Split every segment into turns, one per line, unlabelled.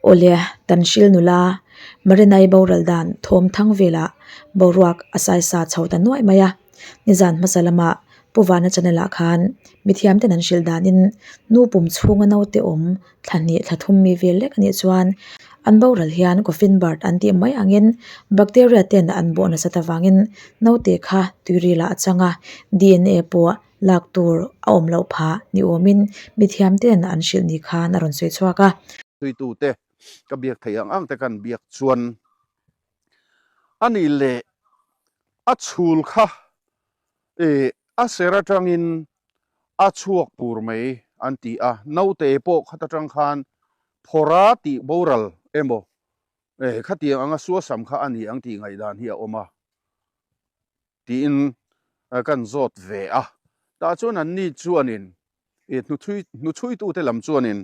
Awle, Tanhril nula Marinai boral dan thawm thang velah boruak a saisa chho ta nuaih mai a. Nizan hmasa lama Pu Vana channel ah khan mithiam ten an hrilh danin nu pum chhunga naute awm thla hnih thla thum mi vel lek anih chuan an boral hian coffin bird an tih mai angin bacteria ten an bawh nasat avangin naute kha tuiril ah a chang a, dna pawh lak tur a awm loh phah ni awmin mithiam ten an hrilh ni khan a rawn sawi chhuak a.
Thuitute ka biak theih ang ang te kan biak chuan a nih leh a chhul kha ih a ser atangin a chhuak pur mai an ti a, naute pawh khat atang khan phawrha tih boral emaw eh khatiang anga suasam kha a ni ang tih ngaihdan hi a awm a tiin kan zawt ve a, tah chuan anni chuanin ih hnuchhuitute lam chuanin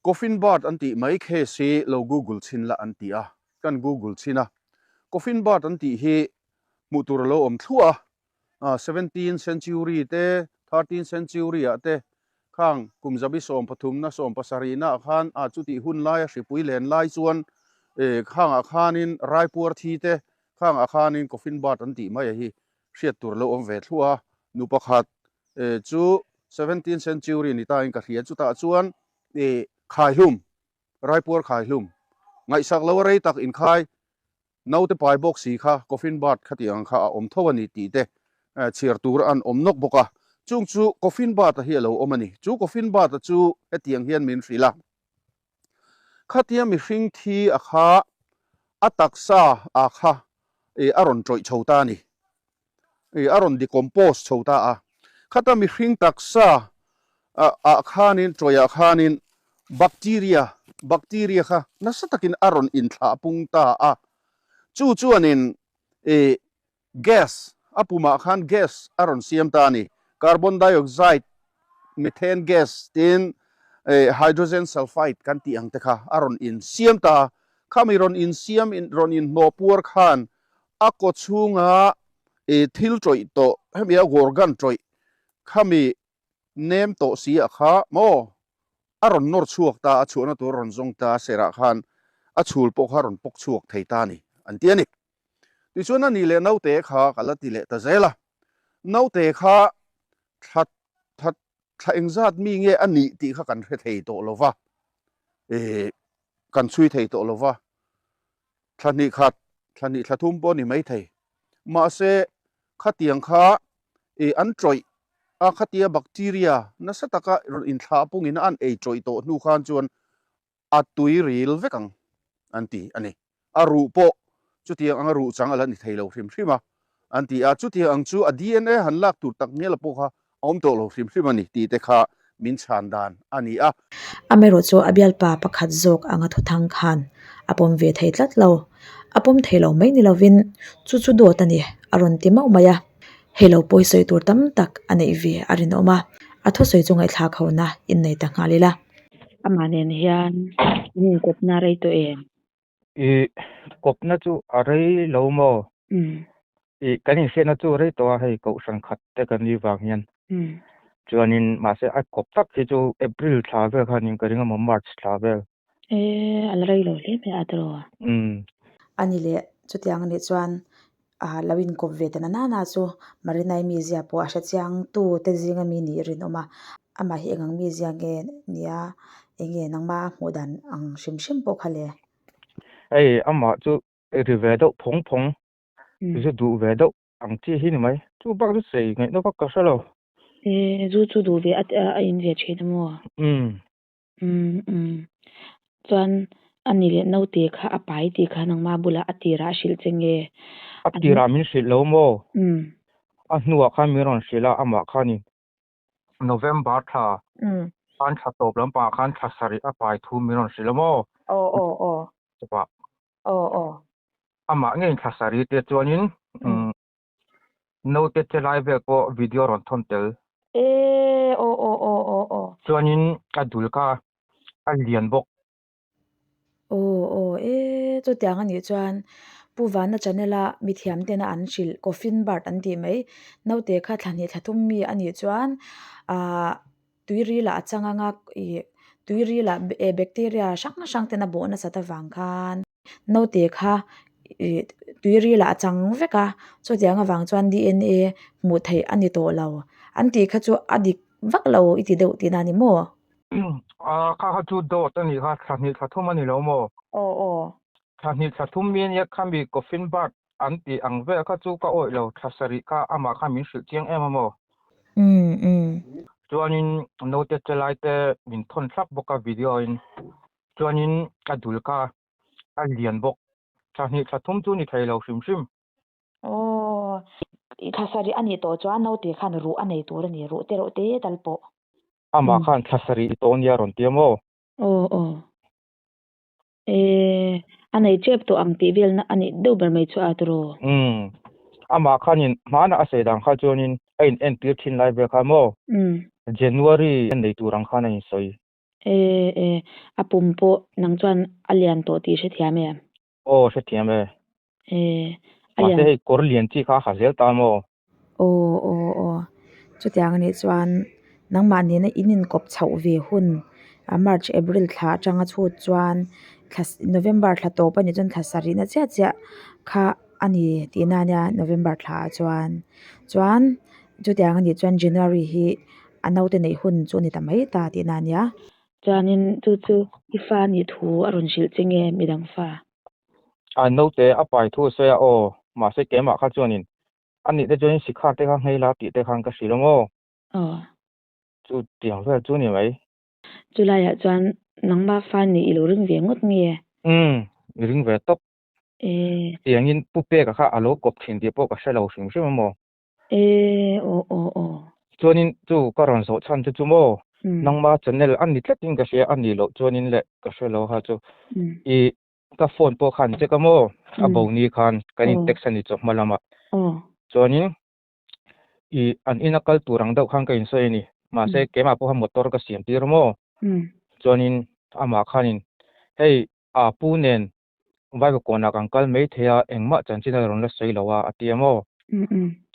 coffin bird an tih mai case hi lo google chhin la an ti a, kan google chhin a, coffin bird an tih hi hmuh tur a lo awm thluah a, 17 century te 13 century ah te khang kum zabi sawmpathumna sawmpasarihna ah khan a chutih hun laia hripui len lai chuan ih khangah khanin raipuar thi te khangah khanin coffin bird an tih mai a hi hriat tur a lo awm ve thluah a, nu pakhat chu 17 century ni tain ka hria chutah chuan ih khaihlum raipuar khaihlum ngaihsak lo a rei tak inkhai Naute pai bawk si kha coffin bird khati ang kha a awm tho a ni tih te chhiar tur an awm nawk bawk a, chung chu coffin bird a hi a lo awm a ni. Chu coffin bird a chu hetiang hian min hrilh a, khatia mihring thi a kha a taksa a kha a rawn tawih chho ta a ni. Ih a rawn decompose chho ta a, khata mihring taksa ah khanin tawihah khanin bacteria bacteria kha nasa takin a rawn inthlah pung ta a, chu chuanin ih gas a pumah khan gas a rawn siam ta a ni, carbon dioxide, methane gas tin ih hydrogen sulfide kan tih ang te kha a rawn insiam ta a, khami rawn insiam rawn inhnawh puar khan A kaw chhunga i thil tawih tawh, hemi a gorgan tawih khami nem tawh si ah kha maw a rawn nawr chhuak ta, a chhuahna tur a rawn zawng ta, a serah khan a chhul pawh kha a rawn pawk chhuak thei ta a ni, an ti a ni. Tichuan a ni leh naute kha ka la ti leh ta zel a, naute kha thla thla thla engzat mi nge a nih tih kha kan hre thei tawh lo va, ih kan chhui thei tawh lo va, Thla hnih khat, thla hnih thla thum pawh a ni maithei. Mahse, khatiang kha ih an tawih a, khatia bacteria nasa taka rawn inthlah pungin an ei tawih tawh hnu khan chuan a tui ril vek ang an ti a ni. A ruh pawh chutiang anga ruh chang a la ni thei lo hrim hrim a an ti a, chutiang ang chu a DNA han lak tur tak ngial pawh kha a awm tawh lo hrim hrim a ni tih te kha min chhan dan a ni a.
Amaherawh chu a bialpa pakhat zawk anga thuthang khan a pawm ve thei tlat lo. A pawm thei lo mai ni lovin chu chu dawt a ni a rawn ti mauh mai a. Hei lo pawi sawi tur tam tak a neih ve a rinawm a, a thusawi chu ngaihthlak hona innei ta nghal ila.
Amah nen hian in inkawpna rei tawh em?
I kawpna chu a rei lo maw? I kan inhriatna chu rei tawh a, hei kohhran khat te kan nih vang hian. Chuanin mahse a kawp tak hi chu April thla vel khan in ka ring a maw March thla vel.
E a la rei lo hle mai a tiraw?
A ni leh chutiang anih chuan ah lo inkawp ve ta na nana chu Marinai mizia pawh a hre chiang tu te zinga mi nih rinawm a, amah hi eng ang mizia nge nia eng nge nangma hmuh dan ang hrim hrim pawh kha le.
Hei amah chu ri ve deuh phawng phawng, zu duh ve deuh ang chi hi ni mai, chu bak chu sei ngaihna vak ka hre lo.
E zu chu duh ve a in ve thin a maw?
Umm.
Umm umm. Chuan a ni leh naute kha a pai tih kha nangma bulah a tirah a hrilh che nge?
A tirah min hrilh lo maw?
Umm.
A hnuah khan min rawn hrilh a, amah khanin November thla khan thla tawp lampangah khan thla sarih a pai thu min rawn hrilh a maw?
Aw aw aw.
Chupah.
Aw aw.
Amah ngeiin thla sarih te chuanin umm Naute che lai vel pawh video rawn thawn tel.
E aw aw aw aw aw.
Chuanin a dul kha a lian bawk.
Aw aw e chutiang anih chuan Pu Vana channel a mithiam tena an hrilh coffin bird an tih mai naute kha thla hnih thla thum mi anih chuan ahh tuirilah a chang anga ih. Tuirilah bacteria hrang hrang ten a bawh nasat avang khan naute kha ih tuirilah a chang vek a, chutiang avang chuan DNA hmuh theih a ni tawh lo. An tih kha chu a dik vak lo i ti deuh tihna a ni maw?
Kha kha chu dawt a nih kha, thla hnih thla thum a ni lo maw?
Aw aw.
Thla hnih thla thum mi ania khami coffin bird an tih ang vel kha chu ka awih lo, thla sarih kha amah kha min hrilh chiang em a maw?
Umm umm.
Chuanin naute che lai te min thawn thlap bawk a video in, chuanin a dul kha a lian bawk, thla hnih thla thum chu ni thei lo hrim hrim.
Aw, thla sarih a nih tawh chuan naute khan ruh a nei tur a ni, ruh te reuh te tal pawh.
Amah khan thla sarih i tawh nia rawn ti a maw?
Aw aw. E, a nei tep tawh ang tih velna a nih deuh ber mai chu a tiraw?
Umm, amah khanin hmanah a sawi dan kha chuanin a in entir thin lai vel kha maw?
Umm.
January a nei tur ang khan a insawi.
E, e, a pum pawh nang chuan a lian tawh tih i hrethiam em?
Aw, hrethiam e.
E, a lian.
Mahse hei kawr lian chi kha a ha zel ta maw?
Aw aw aw, chutiang anih chuan nangmah nena in inkawp chhoh ve hun a March April thla atanga chhut chuan thla November thla tawp anih chuan thla sarihna chiah chiah kha a ni tihna ania November thla ah chuan chuan chutiang anih chuan January hi a naute neih hun chu a ni ta mai ta tihna ania.
Chuanin chu chu i fa nih thu a rawn hrilh che nge midang fa?
A naute a pai thu a sawi a aw mahse keimah kha chuanin A nih te chuan sikhar te kha nghei la tih te khan ka hrilh a maw?
Aw.
Chu tiang vel chu ni mai.
Chulaiah chuan nangmah fa nih i lo ring ve ngawt nge?
Umm, i ring ve tawp.
E.
Tiangin Pu Peka kha a lo kawp thin tih pawh ka hre lo hrim hrim a maw?
E, aw aw aw.
Chuanin chu ka rawn zawh chhan chu chu maw? Nangmah channel a ni tlatin ka hria a nih loh chuanin leh ka hre lo kha chu i Ka phone pawh khan check a maw? A bo ni khan kan in text a ni chawhma lamah. Chuanin i an ina kal tur ang deuh khan ka insawi a ni. Mahse keimah pawh khan motor ka siam tir a maw? Chuanin amah khanin hei a pu nen Bible kawnah kan kal mai thei a, engmah chanchin a rawn la sawi lo a a ti a maw?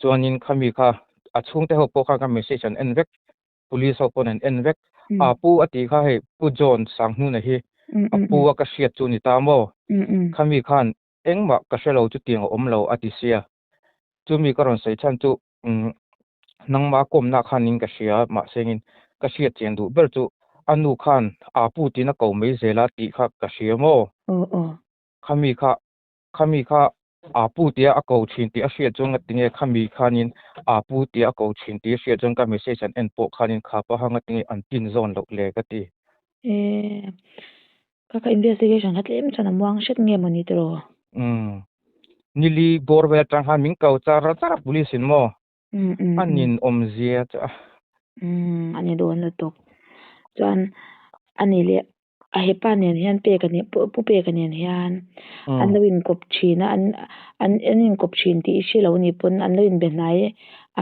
Chuanin khami kha a chhungte ho pawh khan ka message an en vek. Police ho pawn an en vek. A pu a tih kha hei Pu John Sanghnuna hi a pu a ka hriat chu ni ta maw? Khami khan engmah ka hre lo chutiang a awm lo a ti sia. Chumi ka rawn sawi chhan chu nangmah kawmna khanin ka hria mahsengin ka hriat chian duh ber chu a nu khan a pu tiin a ko mai zel a tih kha ka hria maw? Khami kha Khami kha aa pu tia a ko thin tih a hriat chuan ngatinge khami khanin aa pu tia a ko thin tih a hriat chuan ka message an en pawh khanin kha paha ngatinge an tin zawn loh le ka ti.
E, ka ka investigation kha tlem chuan a muang hret nge maw ni tiraw?
Umm, nili bawr vel atang khan min ko char char a police in maw? A nin awmzia chu a.
Umm, a ni dawn lutuk. Chuan a ni leh a hepa nen hian pek a nih pu peka nen hian an lo inkawp thin a an an an inkawp thin tih i hre lo a nih pawn an lo inbe hnai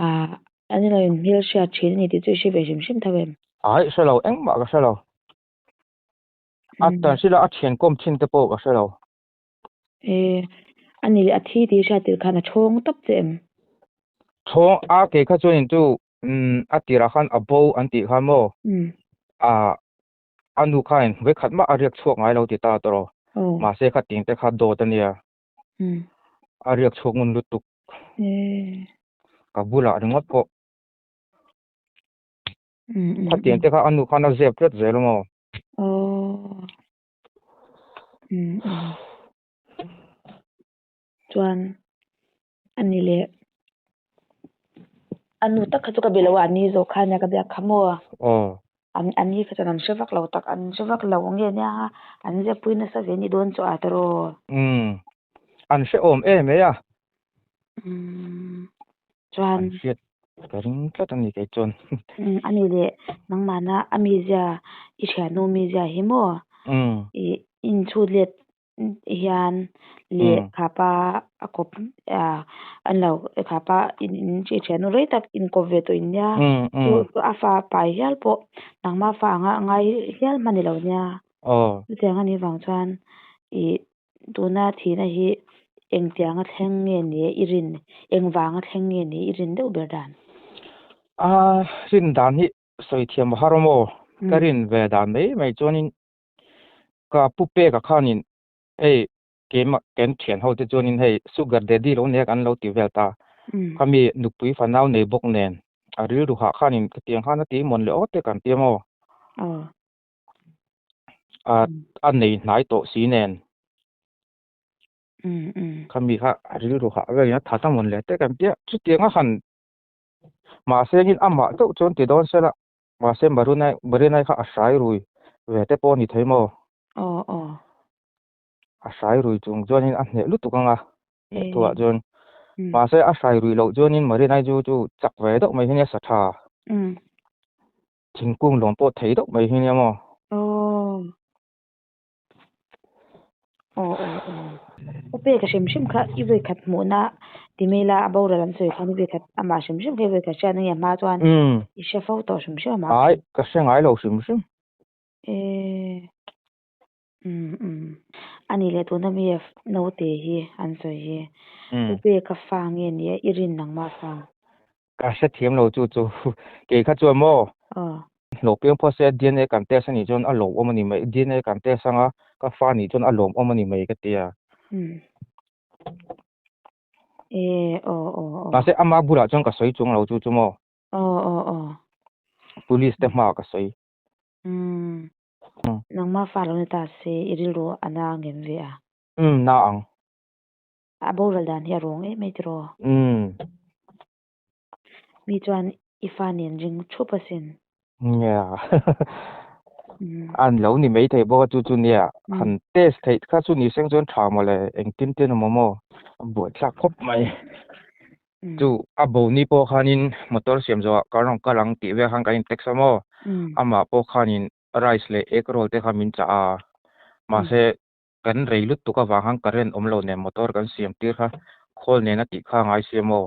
ah an lo inhmel hriat thin a ni tih chu i hre ve hrim hrim tho em?
Aih hre lo engmah ka hre lo. A tan hrila a thian kawm thin te pawh ka hre lo.
E a ni leh a thi tih i hriat tirh khan a chhawng tawp che em?
Chhawng a ke kha chuan in chu a tirah khan a bo an tih kha maw? Ah A nu khain vawikhat mah a riak chhuak ngai lo ti ta tawh. Mahse kha ting te kha dawt a nia. A riak chhuak ngun lutuk. Ka bulah ringawt pawh. Kha tiang te kha a nu khan a zep tlat zel maw?
Chuan a ni leh a nu tak kha chu ka be lo a an ni zawk kha ania ka biak kha maw an an ni kha chuan an hre vak lo tak an hre vak lo nge nia an zep pui nasa ve ni dawn chu a tawrh
umm an hrehawm em mai a
umm chuan
an hriat ka ring tlat a ni kei chuan
umm a ni leh nangmahna a mizia i thiannu mizia hi maw
umm
ih inchhut let hian leh khapa a kawp ah an lo khapa in in thian rei tak inkawp ve tawh in nia chu a fa pai hial pawh nangmah fa anga a ngai hial hman ni lo nia chutiang anih vang chuan ih tuna thihna hi engtianga thleng nge ni i rin engvanga thleng nge ni i rin deuh ber dan.
A rin dan hi sawi thiam a har maw? Ka rin ve dan mai mai chuanin ka pu peka khanin hei keimah kan thian ho te chuanin hei sugar daddy lo nia kan lo ti vel ta. Khami nupui fanau nei bawk nen a rilru hah khanin ka tiang khan a ti mawn leh awt te kan ti maw? A a nei hnai tawh si nen. Khami kha a rilru hah velin a that a mawn leh te kan tia. Chutiang a han mahse engin amah chauh chuan ti dawn sela mahse Marunai Marinai kha a hrai rui ve te pawh a ni thei maw? A hrai rui chung chuanin a hneh lutuk ang a, hneh thuah chuan. Mahse a hrai rui loh chuanin Marinai chu chu chak ve deuh mai hi nia sa tha. Thingkung lawm pawh thei deuh mai hi nia maw?
Aw aw aw. Aw pek a hrim hrim kha i vawi khat hmuhna ti mai la a boral an sawi khan i vawi khat amah hrim hrim kha i vawi khat hriat ange hma chuan i hre fo tawh hrim hrim amah.
Ai ka hre ngai lo hrim hrim.
E um um ani leh tuna mi naute hi an sawi hi u peka fa nge nia i rin nangmah fa.
Ka hre thiam lo chu chu kei kha chuan maw hlawh piang phawt se DNA kan test anih chuan a lawmawm a ni mai DNA kan test anga ka fa nih chuan a lawmawm a ni mai ka ti a.
E aw aw aw.
Mahse ama bulah chuan ka sawi chuang lo chu chu maw.
Aw aw aw.
Police te hmaah ka sawi.
Umm. Nangmah fa lo ni ta se i rilru a na ngem ve a?
Umm na ang.
A boral dan hi a rawng em mai tiraw?
Umm.
Mi chuan i fa nen ring thup asin.
Nia. An lo ni mai thei bawk a chu chu nia. Han test theih kha chu ni seng chuan tha mawle engtin tin awm maw? A buaithlak khawp mai. Chu a bo ni pawh khanin motor siam zawhah ka rawn kal ang tih vel khan kan in text a maw? Amah pawh khanin rice leh egg roll te kha min chah a. Mahse kan rei lutuk avang khan current awm lo nen motor kan siam tir kha khawl nen a tih kha a ngai sia maw?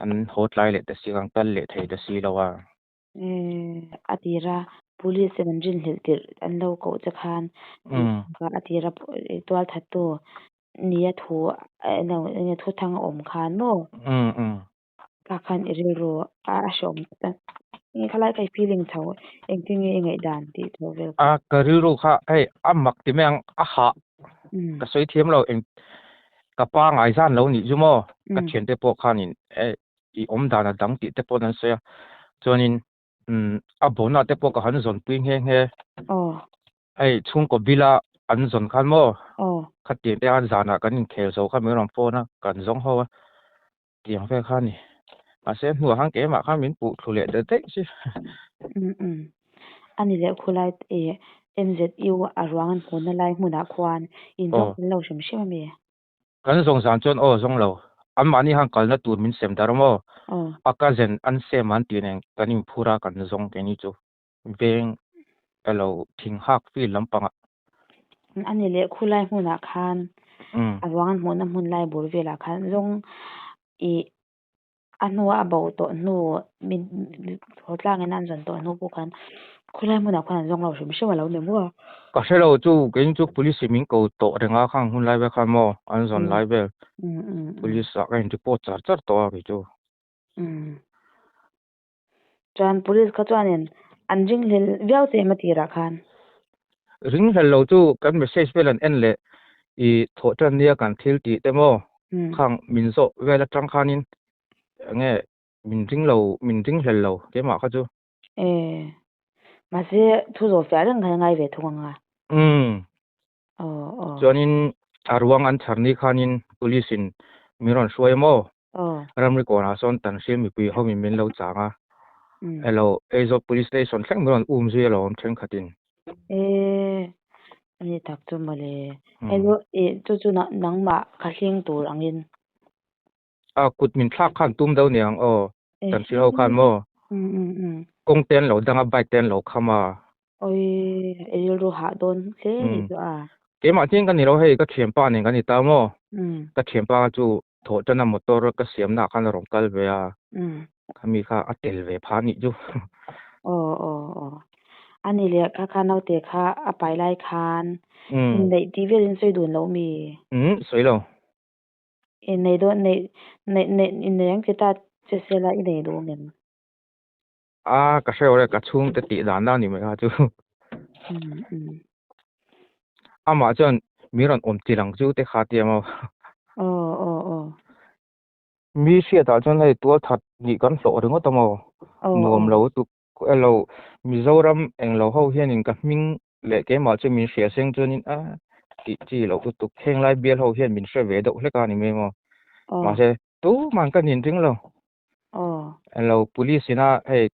An haw tlai leh ta si kan kal leh thei ta si lo a.
A tira police in an rinhlelh tirh an lo koh che khan a tira tualthattu nia thu enge thu thang a awm khan maw? Kha khan i rilru a hreawm enge khalai kha i feeling chho engtin nge i ngaihdan tih chho vel
kha. A ka rilru kha hei a mak ti mai ang a hah ka sawi thiam lo eng ka pa ngaizan lo nih chu maw ka thiante pawh khanin e i awm dan a dang tih te pawh an sawi a chuanin a bona te pawh ka han zawn pui nghe nghe hei chhungkaw bila an zawn khan maw khatiang te khan zanah kan inkhel zo kha min rawn phone a kan zawng ho a tiang vel kha a ni mahse hnuah khan keimah khan min puh thlu leh ta daih chi.
A ni leh khulai MZU a ruang an hmuhna lai hmunah khuan inzawng fel lo hrim hrim a mi?
Kan zawng zan chuan aw zawng lo. Anmahni han kalna tur min sem dar maw? A cousin an sem an tih nen kan inphur a kan zawng keini chu veng elo thing hak field lampangah.
A ni leh khulai hmunah khan a ruang an hmuhna hmun lai bur velah khan zawng ih A hnua a bo tawh hnu hawtlangin an zawn tawh hnu pawh khan khawilai hmunah khuan an zawng lo hrim hrim a lo ni maw?
Ka hre lo chu keiin chu police in min ko tawh reng a khang hun lai vel khan maw an zawn lai vel police ah ka in report char char tawh a kei chu.
Chuan police kha chuanin an ringhlel viau che em a tirah khan?
Ringhlel lo chu kan message vel an en leh i thawh tan nia kan thil tih te maw khang min zawh vel atang khanin enge min ring lo min ringhlel lo keimah kha chu.
E mahse thu zawh fiah reng khan a ngai ve thung ang a.
Umm Chuanin a ruang an chhar ni khanin police in min rawn hruai a maw? Ramri kawnah sawn Tanhril mipui ho in min lo chang a. Elo Aizawl Police Station thleng min rawn um zui alawm thenkhatin.
E ani tak chu mawle. Elo e chu chu nangmah kha hling tur angin.
A kut min thlak khan tum deuh niang aw Tanhril ho khan maw? Kawng te an lo dang a bike te an lo kham a.
Oi i rilru hah dawn hle nih chu a.
Keimah chiang ka ni lo hei ka thianpa nen kan ni ta maw? Ka thianpa chu thawh tana motor ka siamna ah khan a rawn kal ve a, khami kha a tel ve pha nih chu.
Aw aw aw. Ani leh kha kha naute kha a pai lai khan inneih tih velin sawi dun lo mi?
Umm sawi lo.
Innei dawn neih neih neih innei ang che ta che sela i nei duh ngem?
A ka hreu re ka chhung te tih dan a ni mai kha chu. Amah chuan mi rawn awm chi lang chu te kha tia maw.
Aw aw aw.
Mi hriatah chuan hei tual that nih kan hlawh ringawt a maw. Nuam lo tuk elo Mizoram englo ho hianin ka hming leh keimah chu min hria seng chuanin a tih chi loh lutuk heng lai bial ho hian min hre ve deuh hlek a ni mai maw. Mahse tuman ka nin ring lo. Elo police ina hei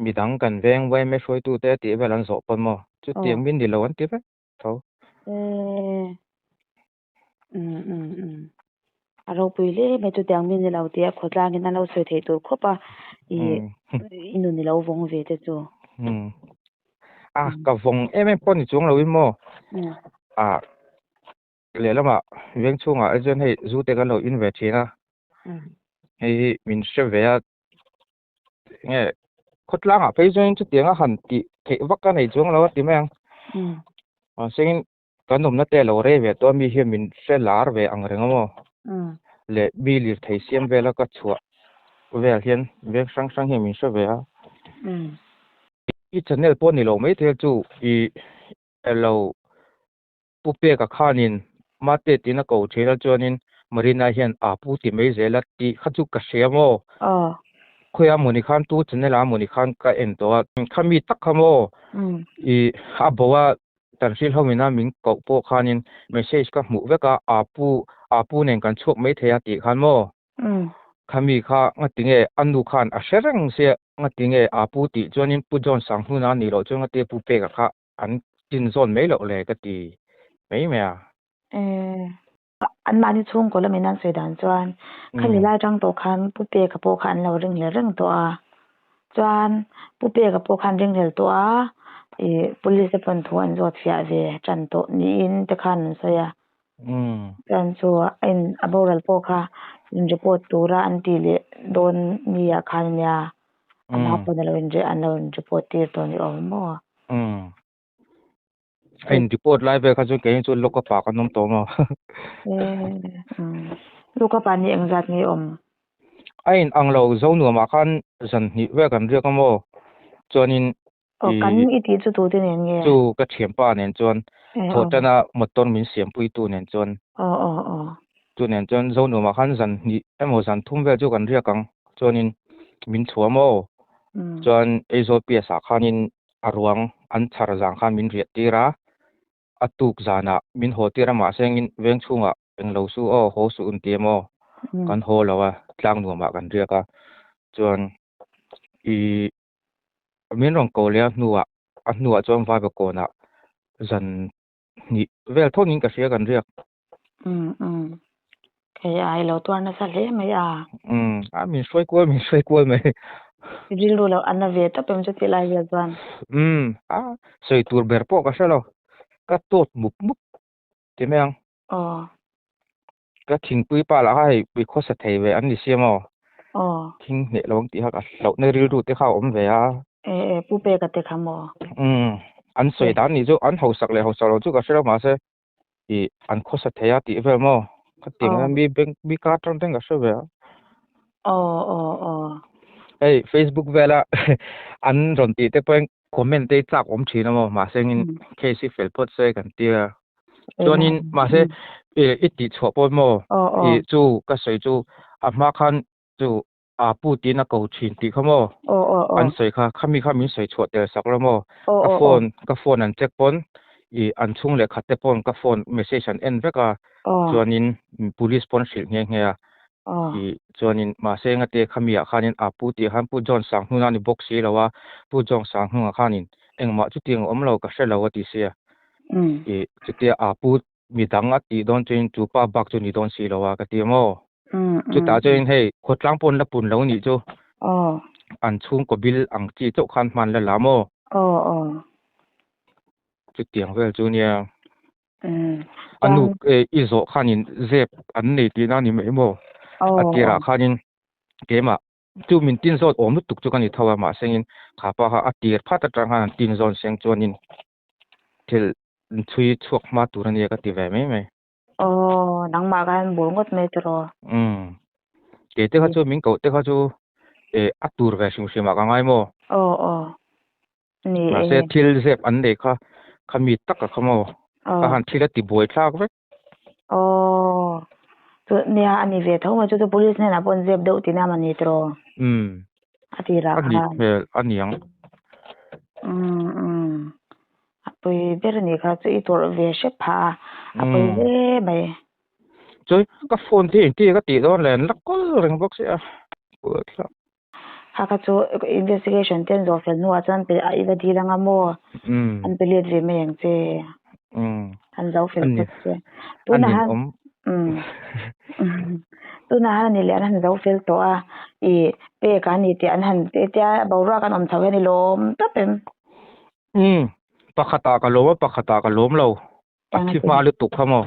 midang kan veng yma hruaitute tih vel an zawh pawn maw chutiang min ni lo an ti vek tho.
A ropui hle mai chutiang min ni lo tih a khawtlangin an lo sawi theih tur khawp a i i nun i lo vawng ve te chu.
A ka vawng em em pawh ni chuang lo in maw. A lehlamah veng chhungah te chuan hei zu te kan lo in ve thin a hei hi min hre ve a nge khawtlangah phei chuan chutiang a han tih theih vak a nei chuang lo a ti mai ang mahsengin kan awmna te a lo rei ve tawh a mi hian min hre lar ve ang reng a maw leh mi lirthei siam vela ka chhuah vel hian veng hrang hrang hian min hre ve a i channel pawh ni lo maithei chu i elo Pu Peka khanin Mate tiin a ko thin a chuanin Marina hian a pu ti mai zel a tih kha chu ka hria maw? Khawiah mawni khan tu channel ah mawni khan ka en tawh a, kha mi tak kha maw i a bo a tan hrilh ho ina min koh pawh khanin message ka hmuh vek a, a pu a pu nen kan chhuak mai thei a tih khan maw? Kha mi kha ngatinge a nu khan a hre reng sia ngatinge a pu tih chuanin Pu John Sanghnuna nih loh chuan ngatinge Pu Peka kha an tin zawn mai loh le ka ti mai mai a.
An mahni chhungkaw lamin an sawi dan chuan khami lai atang tawh khan Pu Peka pawh kha an lo ringhlel reng tawh a, chuan Pu Peka pawh khan ringhlel tawh a, ih police te pawn thu an zawt fiah ve tan tawh niin te khan an sawi a. Chuan chu a in a boral pawh kha in report tura an tih leh dawn ni ah khan ania Amah pawn a lo in an lo in report tir tawh ni awm maw?
Umm. A in report lai vel kha chu kei chu lock up ah kan awm tawh maw?
Umm. Lock up ah ni engzat nge awm?
A in ang lo zo nuam ah khan zan hnih vel kan riak a maw? Chuanin
Aw kan i tih chu tute nen nge?
Chu ka thianpa nen chuan thawhtana motor min siampui tu nen chuan.
Aw aw aw.
Chu nen chuan zo nuam ah khan zan hnih emaw zan thum vel chu kan riak ang. Chuanin min chhuah maw? Chuan Aizawl PS ah khanin a ruang an chhar zang khan min riah tir a, a tuk zanah min haw tir a mahse engin veng chhungah englo su aw haw suh un ti emaw kan haw lo a, tlang nuamah kan riak a. Chuan i min rawn ko leh a hnuah a hnuah chuan Vaiva kawnah zan hnih vel thawnin ka hria kan riak.
Umm umm. Kei ai lo tuar nasa hle mai a.
Umm a min hruai kual min hruai kual mai.
I rilru lo a na ve tawp em chuti lai vel chuan.
Umm a sawi tur ber pawh ka hre lo. Ka tawt mup mup ti mai ang.
Aw.
Ka thingpui pa lah kha hei pui khawsa thei ve an ni sia maw?
Aw.
Thing hneh lo ang tih kha ka hlauhna rilru te kha a awm ve a.
E e pu peka te kha maw?
Umm an sawi dan nih chu an hausak leh hausak lo chu ka hre lo mahse ih an khawsa thei a tih vel maw? Khatiang hian mi bank mi kar atang ten ka hre ve a.
Aw aw aw.
Hei Facebook vela an rawn tih te pawhin comment te hi chak awm thin a maw mahse engin case hi fel phawt se kan tia. Chuanin mahse i tih chhuah pawh maw i chu ka sawi chu a hma khan chu a pu tiin a ko thin tih kha maw an sawi kha khami kha min sawi chhuah tel sak lo maw ka phone ka phone an check pawn i an chhung leh khat te pawn ka phone message an en vek a chuanin police pawn hrilh nghe nghe a i chuanin mahse engate khami ah khanin a pu tih khan pu John Sanghnuna a ni bawk si lo a pu John Sanghnunga khanin engmah chutiang a awm lo ka hre lo a ti sia. I chutia a pu midang a tih dawn chuin chu pa bak chu ni dawn si lo a ka ti maw? Chutah chuan hei khawtlang pawn la pun lo nih chu an chhungkaw bil ang chi chauh khan hman la la maw? Chutiang vel chu nia. A nu i zawh khanin zep an nei tihna a ni mai maw? A tirah khanin keimah Chu min tin zawn awm lutuk chu ka ni tho a, mahse in kha pa kha a tir phat atang khan an tin zawn seng chuanin thil chhui chhuak hma tur a nia ka ti ve mai mai.
Aw, nangmah khan bul ngawt mai tiraw?
Umm, kei te kha chu min koh te kha chu eh a tur ve hrim hrim ah ka ngai maw?
Aw aw. Ni e.
Mahse thil zep an nei kha khami taka kha maw kha han thil a ti buai thlak vek.
Aw. Chu nia a ni ve tho mai chu chu police hnenah pawh an zep deuh tihna a ni tiraw?
Umm.
A tirah
A nih
khan.
hmel a niang.
Umm umm. A pui ber a nih kha chu i tawrh ve hrep phah a, a pui hle mai.
Chuan ka phone te engtin ka tih dawn le an la kawl reng bawk sia. Buaithlak.
Kha kha chu investigation te an zawh fel hnuah chuan pe i va dil anga maw? An pe let ve mai ang che. An zo fel phawt che. Tunah han tunah han ani leh an han zo fel tawh a, i pek a ni tih an han tia boruak an awm chho hian i lawm tawp em?
Pakhatah ka lawm a, pakhatah ka lawm lo. A thi hma lutuk kha maw?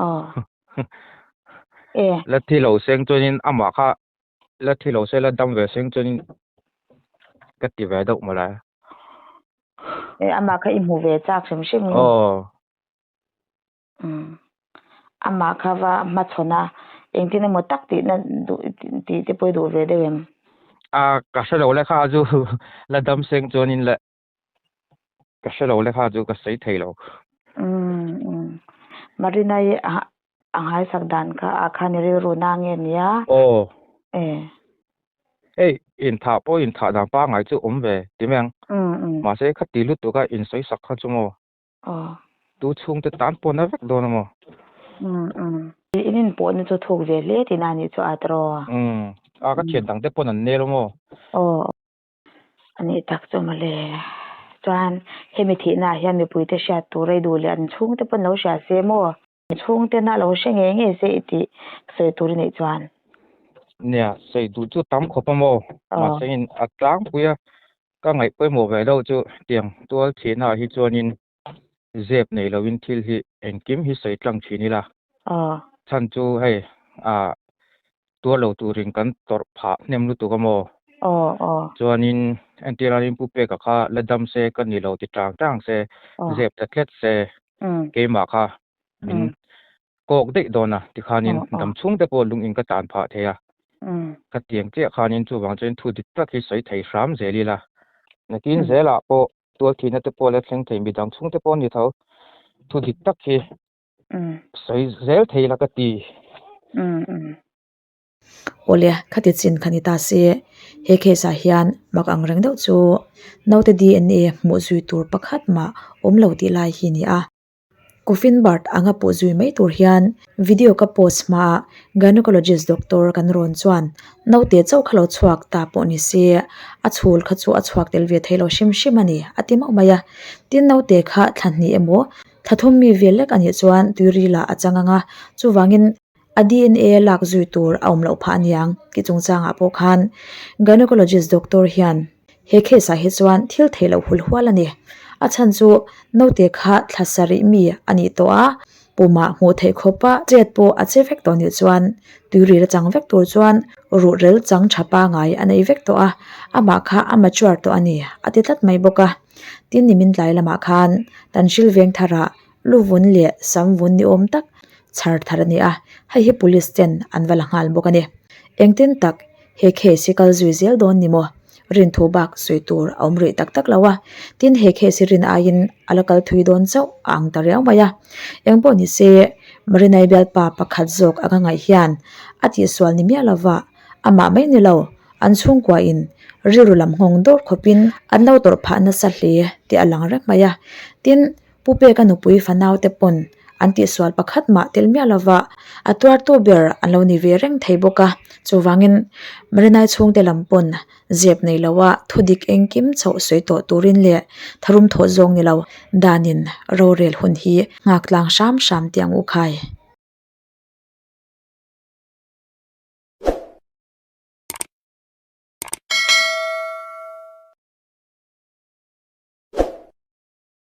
Aw. E.
La thi lo seng chuanin amah kha la thi lo se la dam ve seng chuanin ka ti ve deuh mawle.
E amah kha i hmu ve chak hrim hrim in.
Aw.
Umm. Amah kha va hmachhawn a engtin emaw tak tihna duh tih te pawh i duh ve deuh em?
A ka hre lo le kha chu la dam seng chuanin le Ka hre lo le kha chu ka sawi thei lo.
Umm umm. Marina i a nghaisak dan kha a khan i rilru na nge nia?
Aw.
E.
Hei inthah pawh inthah dan pangngai chu awm ve ti mai ang.
Umm umm.
Mahse khati lutuk a insawi sak kha chu maw?
Aw.
Tu chhungte tan pawh na vek dawn a maw?
Umm umm. In inpawhna chu thuk ve hle tihna a nih chu a tiraw?
Umm. A ka thian dang te pawn an nel a maw?
Aw. A nih tak chu mawle. Chuan hemi thihnaah hian mipuite hriat tur ei duh leh an chhungte pawn lo hria se maw? Chhungte na lo hre ngei ngei se i tih sawi tur i neih chuan.
Nia, sawi duh chu tam khawp a maw? Mahse in a tlangpui a, ka ngaih pawimawh ve deuh chu tiang tual thihnaah hi chuanin zep nei loin thil hi engkim hi sawi tlang thin ila. Chhan chu hei ah tuar lo turin kan tawrh phah hnem lutuk a maw? Chuanin entir anin Pu Peka kha la dam se ka ni lo ti tang tang se, zep ta tlet se keimah kha min kawk daih dawn a tikhanin dam chhung te pawh lung in ka tan phah thei a. Ka tiang chiah khanin chuvang chuan thu dik tak hi sawi thei hram zel ila. Nakin zelah pawh tual thihna te pawh la thleng thei midang chhung te pawh a ni tho. Thu dik tak hi sawi zel thei la ka ti.
Awle, khati chin kha ni ta se, he case ah hian mak ang reng deuh chu naute DNA hmuh zui tur pakhat mah awm lo tih lai hi a ni a. Coffin bird anga pawh zui mai tur hian video ka post hmaah gynecologist doctor kan rawn chuan naute chauh kha lo chhuak ta pawh ni se a chhul kha chu a chhuak tel ve thei lo hrim hrim a ni a ti mauh mai a. Tin naute kha thla hnih emaw thla thum mi vel lek a nih chuan tuiril ah a chang ang a, chuvangin a DNA lak zui tur a awm loh phah aniang tih chungchangah pawh khan gynecologist doctor hian he case ah hi chuan thil theih loh hul hual a ni. A chhan chu naute kha thla sarih mi a nih tawh a, pumah hmuh theih khawpa chet pawh a che vek tawh nih chuan tuiril a chang vek tur chuan ruhrel chang tha pangai a nei vek tawh a, amah kha a mature tawh a ni a ti tlat mai bawk a. Tin nimin tlai lamah khan Tanhril veng tharah Luvun leh Samvun ni awm tak chhar thar a ni a, hei hi police ten an va la nghal bawk a ni. Engtin tak he case hi kal zui zel dawn ni maw? Rinthu bak sawi tur a awm rih tak tak lo a, tin he case hi rin aiin a la kal thui dawn chauh a ang ta riau mai a. Engpawh ni se, Marinai bialpa pakhat zawk anga ngaih hian a tihsual ni miah lova amah mai ni lo, an chhungkuain rilru lam nghawng dawr khawpin an lo tawrh phah nasa hle tih a lang reng mai a. Tin, Pu Peka nupui fanaute pawn an tihsual pakhat mah tel miah lova a tuartu ber an lo ni ve reng thei bawk a. Chuvangin Marinai chhungte lam pawn zep nei loa thudik engkim chhoh sawi tawh turin leh tharum thawh zawng ni lo danin rorel hun hi nghak tlang hram hram tih ang u khai.